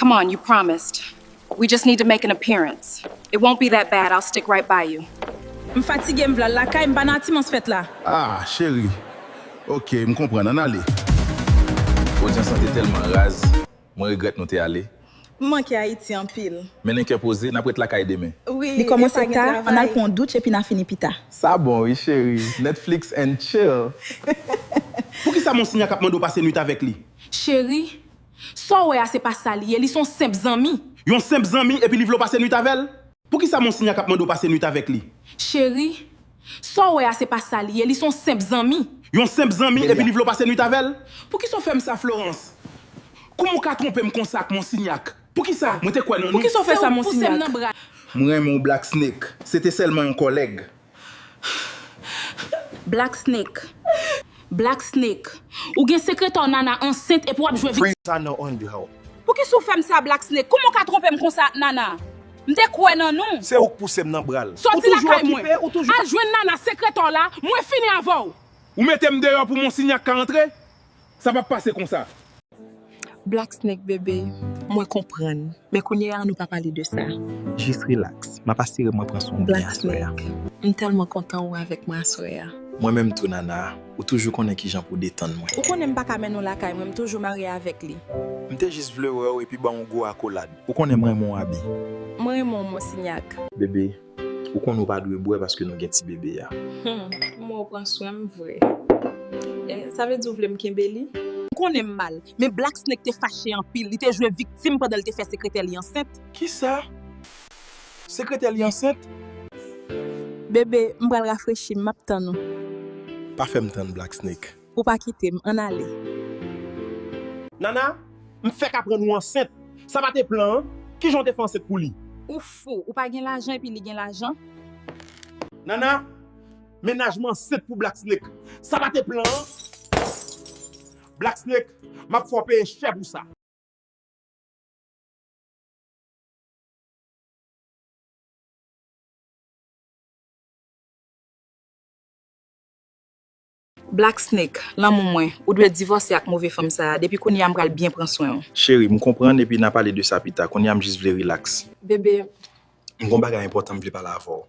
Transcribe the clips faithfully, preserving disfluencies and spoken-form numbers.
Come on, you promised. We just need to make an appearance. It won't be that bad. I'll stick right by you. M fatige, m vle al lakay, m pa nan atimans fèt la. Ah, cheri. Ok, m konprann. Ann ale. Odyans lan te tèlman raz, mwen regrèt nou te ale. M manke Ayiti anpil. Men nan kè poze, n ap ret lakay demen. Wi, li kòmanse ta, ann al pran yon doutch epi n a fini pita. Sa bon, wi, cheri. Netflix and chill. Poukisa Monsignac ap mande w pase nwit avèk li? Cheri, sa w wè a se pa sa li ye, li se yon senp zanmi. Yon senp zanmi epi li vle w pase nwit avè l? Poukisa Monsignac ap mande w pase nwit avèk li? Cheri, sa w wè a se pa sa li ye, li se yon senp zanmi. Yon senp zanmi epi li vle w pase nwit avè l? Poukisa w fè m sa, Florence? Kouman w ka twonpe m konsa ak Monsignac? Poukisa? Mwen te kwè nan nou. Poukisa w fè sa, Monsignac? M renmen w, Black Snake. Se te sèlman yon kòlèg. Black Snake. Black Snake. Ou gen sekretè w Nana ansent epi w ap jwe viktim. Sa nan on behalf. Poukisa w fè m sa, Black Snake? Kouman w ka twonpe m konsa ak Nana? M te kwè nan nou. Se ou k pouse m nan bra l. Sòti lakay mwen. Al jwenn Nana, sekretè w la, mwen fini avè w. Ou mete m deyò pou Monsignac ka antre? Sa p ap pase konsa. Black Snake, bebe, mwen konprann. Men kounye a, nou pa pale de sa. Jis rilaks. M ap asire mwen pran swen w byen aswè a. M tèlman kontan ou avèk mwen aswè a. Mwen menm tou, Nana. Ou toujou konnen kijan pou detann mwen. Ou konnen m pa ka mennen w lakay mwen, m toujou marye avèk li. M te jis vle wè w epi ba w yon gwo akolad. Ou konnen m renmen w, Abi. Mwen renmen w, Monsignac. Bebe, ou konnen w pa dwe bwè paske nou gen ti bebe a. Hmm, m wè w pran swen m vre. Eh, sa vle di w vle m kenbe li? M konnen m mal, men Black Snake te fache anpil. Li te jwe viktim pandan l te fè sekretè li ansent. Kisa? Sekretè li ansent? Bebe, m pral rafrechi m, m ap tann ou. Pa fè m tann, Black Snake. Ou pa kite m, ann ale. Nana, m fèk aprann ou ansent. Sa pa te plan an? Kijan w te fè ansent pou li? Ou fou, ou pa gen lajan epi li gen lajan? Nana, mennaj mwen ansent pou Black Snake. Sa pa te plan an? Black Snake, m ap fè w peye chè pou sa. Black Snake, lanmou mwen, ou dwe divòse ak move fanm sa a. Depi kounye a, m pral byen pran swen w. Cheri, m konprann epi n a pale de sa pita. Kounye a, m jis vle rilaks. Bebe. M gon bagay enpòtan m vle pale avè w.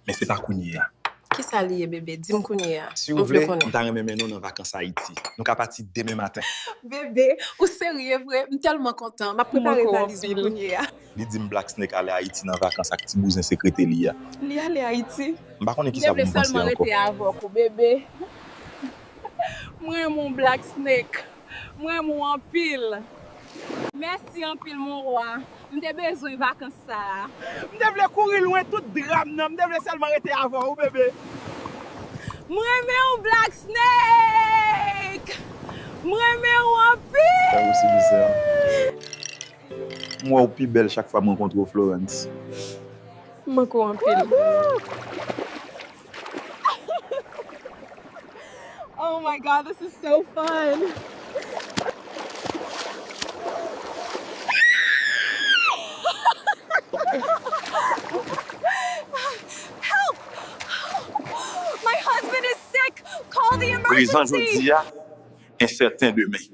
Men se pa kounye a. Kisa li ye, bebe? Di m kounye a. Si w vle, m ta renmen mennen w nan vakans Ayiti. Nou ka pati demen maten. Bebe, ou serye vre? M tèlman kontan. M ap prepare valiz mwen kounye a. Li di m Black Snake ale Ayiti nan vakans ak ti bouzen sekretè li a. Li ale Ayiti? M pa konnen kisa pou m panse ankò. Rete avèk ou, bebe. Mwen renmen w, Black Snake. Mwen renmen w anpil. Mèsi anpil, mon rwa. M te bezwen vakans sa a. M te vle kouri lwen tout dram nan. M te vle sèlman rete avè w, bebe. Mwen renmen w, Black Snake! Mwen renmen w anpil! M wè w pi bèl chak fwa m rankontre w, Florence. M manke w anpil. Oh my God, this is so fun. Help! My husband is sick. Call the emergency. Prezan jodi a, ensèten demen.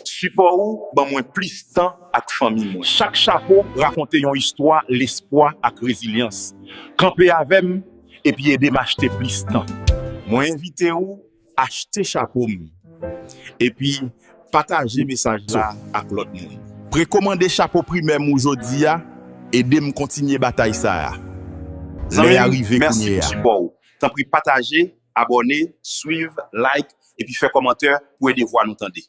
Sipò ou ban mwen plis tan ak fanmi mwen. Chak chapo rakonte yon istwa lespwa ak rezilyans. Kanpe avè m epi ede m achte plis tan. Mwen envite ou achte chapo m epi pataje mesaj la ak lòt moun. Prekòmande chapo Primè m ou jodi a, ede m kontinye batay sa a. Lè a rive kounye a. Tanpri pataje, abòne, swiv, like, epi fè kòmantè pou ede vwa nou tande.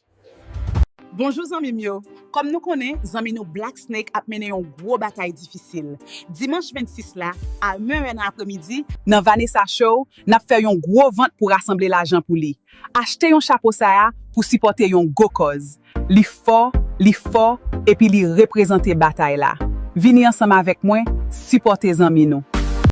Bonjou zanmi m yo. Kòm nou konnen, zanmi nou Black Snake ap mennen yon gwo batay difisil. Dimanch vennsis la, a en è nan apremidi, nan Vanessa Show, n ap fè yon gwo vant pou rasanble lajan pou li. Achte yon chapo sa a pou sipòte yon gwo kòz. Li fò, li fò, epi li reprezante batay la. Vini ansanm avèk mwen, sipòte zanmi nou.